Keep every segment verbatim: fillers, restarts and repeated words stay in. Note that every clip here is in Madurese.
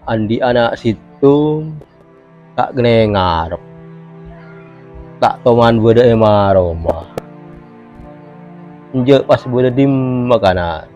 Andi' ana' sèttong, ta' kennèng ngarep. Ta' toman bâdâ è ma-roma. Enjâ' pas bâdâ dimma kana'?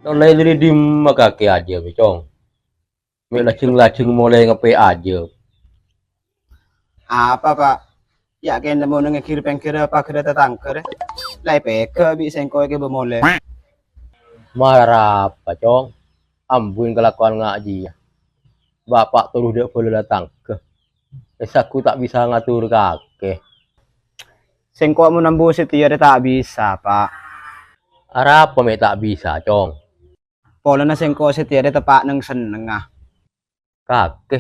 Nolè dâri dimma kakè ajâ, Cong? Mè' lajeng-lajeng molè ngepè ajâ. Apa, Pa'? Ya' kèng nemmo neng è gir-pèngghirrâ paghârrâ tatangghâ rè. La èpèghâ' bi' sèngko' èkèbâ molè. Mara apa, Cong? Ambuin kalakowan nga' jiyâ. Bapa' toru dâ' bhâlâ tatangghâ. Èsaghu ta' bisa ngator kakè. Sèngko' mon ambu satèya rè ta' bisa, Pa'. Arapa mè' ta' bisa, Cong? Polana sèngko' satèya rè teppa' neng-sennengnga. Kakè,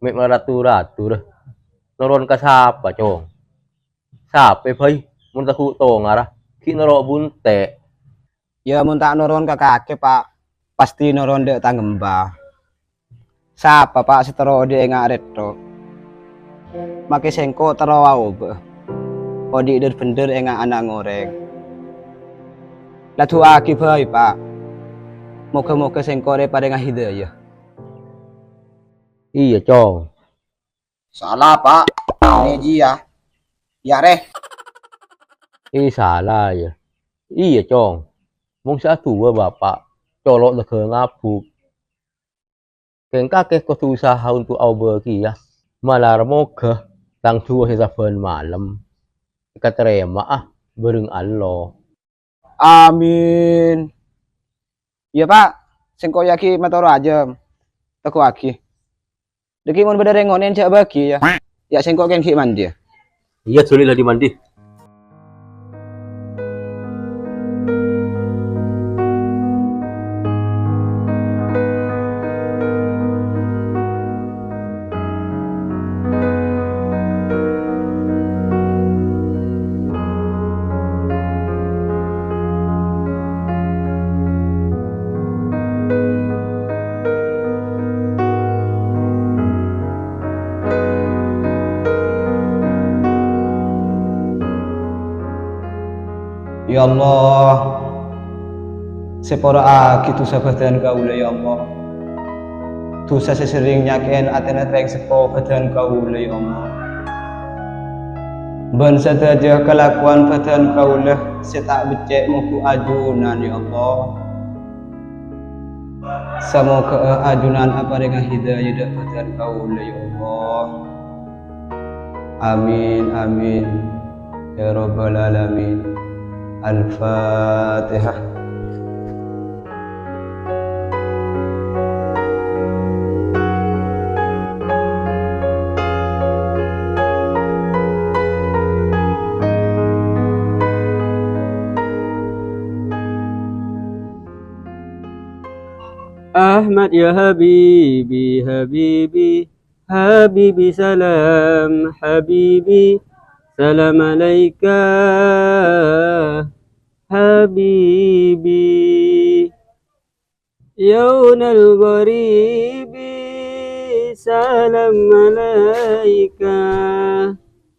mè' marator-ator. Noron ka sapa, Cong? Sapè bhâi, mon ta' ghu' tongarra, ghi' noro' bunte'. Ya, mon ta' noron ka kakè, Pa', pastè noron dâ' tang emba. Sapa, Pa', sè terro odi' enga' rètto? Make sèngko' terro aobâ. Odi' dhâr-bhendhâr enga' ana' orèng. La du'aaghi bhâi, Pa'. Moga-moga sèngko' rè parènga hidayah. Iyâ, Cong. Sala, Pa'. Nè jiyâ. Yâ rè. È, sala, yâ. Iyâ, Cong. Mon sè adu'a Bapa', colo' tegghâ ngabuk. Kèng kakè kodhu usaha onto' aobâ kèya. Malar moga tang du'a sè sabbhân malem èkatarèma'a bhâreng Allah. Amin. Iyâ, Pa'. Sèngko' yâ ghi' matoro' ajâm. Teggu'aghi. Dâgghi' mon bâdâ rèng onèng jhâ' bâgi, yâ. Yâ, sèngko' kèng ghi' mandi. Iyâ, dhuli la dimandi. Ya Allah, sapora'aghi dhusa bhâdhân kaulâ, ya Allah. Dhusa sè serrèng nyakè'è atèna rèng seppo bhâdhân kaulâ, ya Allah. Bân sadhâjâ kalakowan bhâdhân kaulâ sè ta' beccè' mongghu ajunan, ya Allah. Samoghâ'â ajunan aparènga hidayah dâ' bhâdhân kaulâ, ya Allah. Amin, amin. Ya Rabbal Alamin. Al-Fatihah. Ahmad ya habibi, habibi, habibi salam, habibi salam alaika, habibi. Yaunal gharibi salam alaika,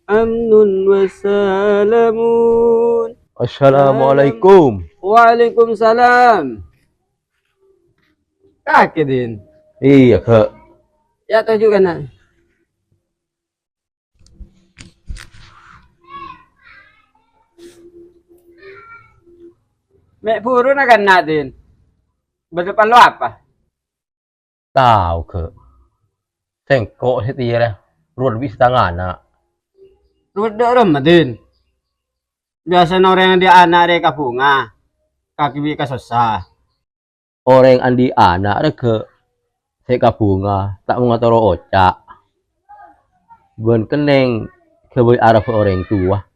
amnun wa salamun. Assalamualaikum. Waalaikumsalam. Kakè, Din. Iyâ, Kak. Yâ, toju' kana'. Mè' buru na kana', Din. Bâdâ parlo apa? Tao, Kak. Sèngko' satèya rè rowa bi' setangana. Rowa dâ' remma, Din. Biyasana orèng andi' ana' rè kabhunga, kakè bi' kasossa. Orèng andi' ana' rè ghâ' sè kabhunga ta' monga toro' oca'. Bân kennèng ghâbây arebbhâ orèng towa.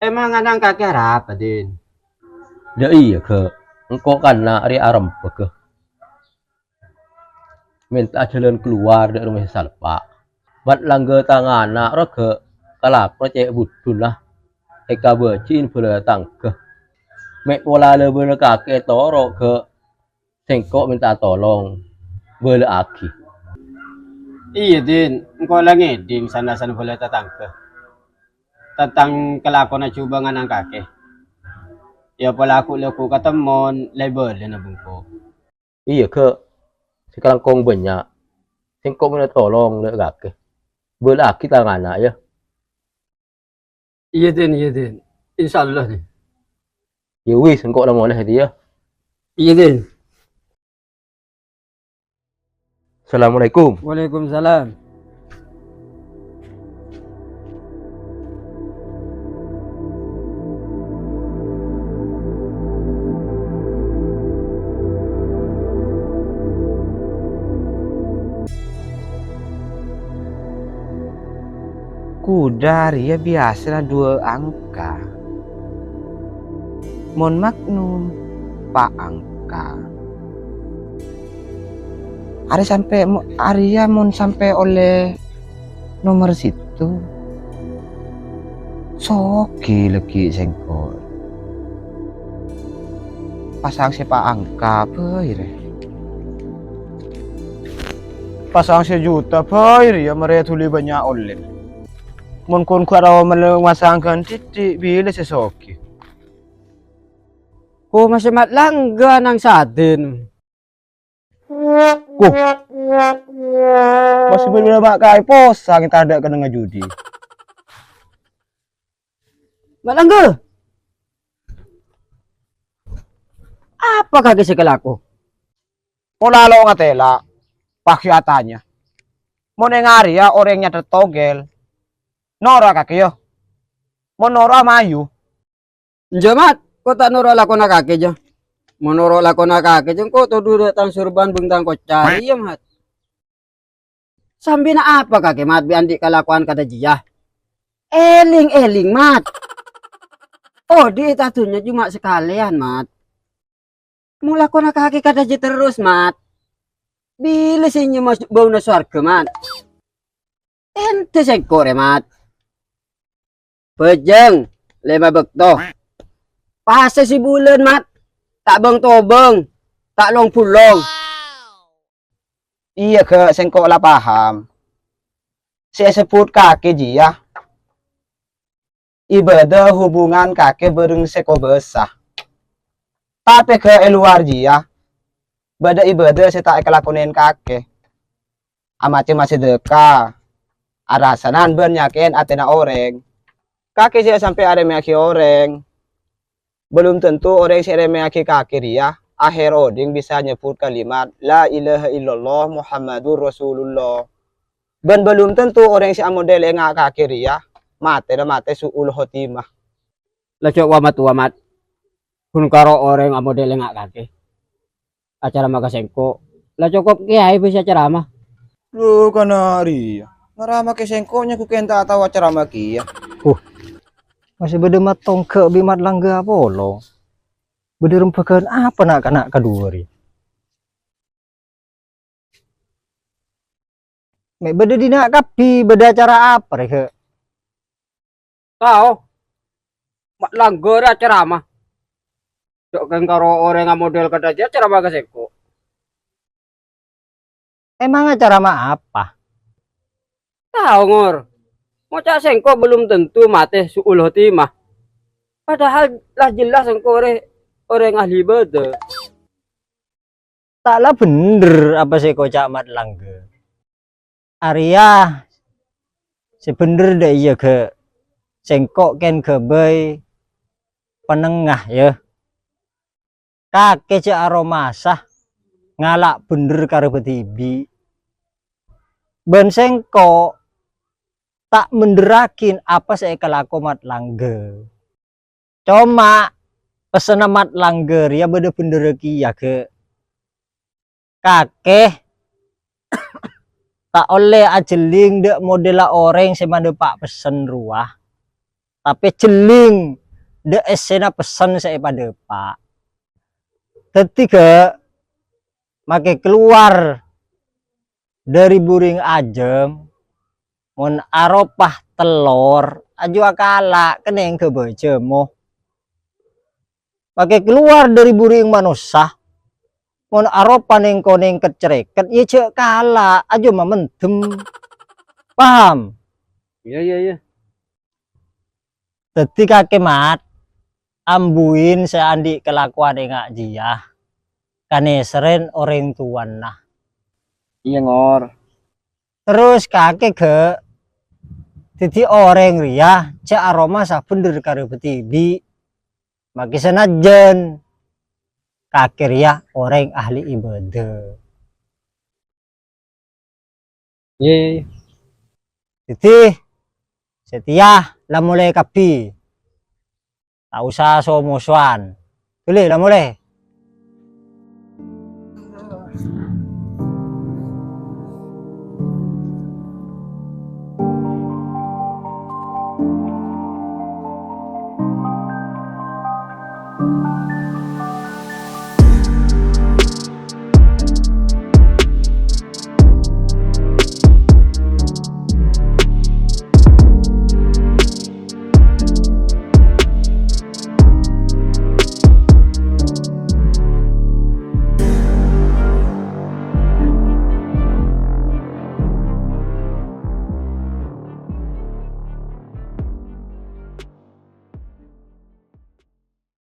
Emang ana' kakè arapa, Din? Dâ' iyâ, ghâ'. Engko' kana' rè arembhâ, ghâ'. Mènta'a jhâlân kalowar dâ' roma sè salpa'. Mat langghâ tang ana' rowa ghâ' kalapor cè' buddhuna èkabâji'in bhâlâ tangghâ. Mè' pola la bârâ kakè toro' ghâ', sèngko' mènta tolong bâlâ'aghi. Iyâ, Din. Engko' la ngèdhing san-lasan bhâlâ tatangghâ tentang kalakoanna jhubângan kakè. Yâ, pola ghu'-lagghu' katemmon la èbâlâna bengko. Iyâ, Ghâ'. Sakalangkong bânnya'. Sèngko' mènta tolong dâ' kakè. Bâlâ'aghi tang ana', yâ. Iyâ, Din, iyâ, Din. Insyaallah, Din. Yâ wis, sèngko' la molè, yâ. Iyâ, Din. Assalamualaikum. Waalaikumsalam. Kodhâ rèya biyasana duwâ' angka. Mon Magnum, pa' angka. Arè sampè' mo-, arèya mon sampè' ollè nomer sèttong, soghi lagghi' sèngko'. Pasang sè pa' angka bhâi rè. Pasang sajuta bhâi rèya marè dhuli bânnya' ollè. Mon kon ghâ' rawa mellè masang ghân dhiddhi', bilâ sè soghi. Ko masè Mat Langgâ nang sadin. Ko. Masè bâdâ ma' kaè posang tadâ' kennengnga judi. Mat Langgâ. Apa kakè sè kalako? Pola lo' ngatela', paghi atanya. Mon enga' rèya orèng nyatèt togel, noro' kakè, yâ. Mon noro' mayu. Enjâ', Mat, ko ta' noro' lakona kakè, jâ. Mon noro' lakona kakè, jâ, engko' todhu dâ' tang sorban bân tang kocar. Iyâ, Mat. Sambina apa kakè, Mat, bi' andi' kalakowan kadhâ' jiyâ? Èlèng-èlèng, Mat. Odi' è dunnya coma sakalèyan, Mat. Mon lakona kakè kadhâ' jiyâ terros, Mat. Bilâ sè nyemma bâuna sowarghâ, Mat? Ènte sèngko' rè, Mat. Bhâjâng, lèma bâkto. Pasè sabulân, Mat. Ta' bâng-tobâng, ta' long-bulong. Iyâ, Ghâ', sèngko' la paham. Sè èsebbhut kakè jiyâ, ibâdâ hubungan kakè bhâreng sè kobâsa. Tapè Ghâ', è lowar jiyâ, bâdâ ibâdâ sè ta' èkalakonè kakè. Amacem asadhâka, arasanan bân nyakè'è atèna orèng. Kakè jâ' sampè' arèmèyaghi orèng. Belum tentu orèng sè èrèmèyaghi kakè rèya akhèr odi'na bisa nyebbhut kalimat, "La ilaha illallah Muhammadur Rasulullah." Bân belum tentu orèng sè amodel enga' kakè rèya matèna matè su'ul khotimah. La jhâ' wa-, Mat, wa-, Mat. Ghun karo orèng amodel enga' kakè. Acarama ka sèngko'. La cokop kèyaè bisa carama. Lho, kana' rèya. Ngarama ka sèngko' nyaku kèng ta' tao acarama kèya. Huh. Masè bâdâ Mat Tongghâ' bi' Mat Langgâ apolong. Bâdâ rembhâghân apa na'-kana' kaduwâ rèya? Mè' bâdâ dinna' kabbhi, bâdâ acara apa rè, Ghâ'? Tao. Mat Langgâ rè acarama. Jhâ' kèng karo orèng amodel kadhâ' jiyâ acarama ka sèngko'. Emang acarama apa? Tao, Ngor. Ngoca' sèngko' belum tentu matè su'ul khotimah. Padahal la jelas sèngko' rè orèng ahli ibâdâ. Ta' la bhendher apa sè èkoca' Mat Langgâ. Arèya sè bhendher dâ' iyâ, Ghâ'. Sèngko' kèng ghâbây panengnga, yâ. Kakè jhâ' aromasa ngala' bhendher karè bâdibi'. Bân sèngko' ta' bhendherraghi apa sè èkalako Mat Langgâ. Coma, pessenna Mat Langgâ rèya bâdâ bhendherra kèya, Ghâ'. Kakè ta' ollè ajhelling dâ' modella orèng sè madâpa' pessen rowa, tapè jhelling dâ' essèna pessen sè èpadâpa'. Dhâddhi, Ghâ', makè kalowar dâri bhuring ajâm, mon aropa tellor, ajuwâ kala' kennèng ghâbây jhâmo. Makè kalowar dâri bhuring manossa, Mon aropa neng-koneng ket-cereket, ya jhâ' kala', ajo mamendem. Paham? Iyâ, iyâ, iyâ. Dhâddhi kakè, Mat, ambuin sè andi' kalakowan enga' jiyâ, kanèserrèn orèng towana. Iyâ, Ngor. Terros kakè ghâ', dhâddhi orèng rèya jhâ' aroma sabhendher karè bâdibi'. Makè sanajjân kakè rèya orèng ahli ibadah. Iyâ, iyâ, iyâ. Dhâddhi, satèya la molè kabbhi. Ta' osa so-mosowan. Dhuli la molè.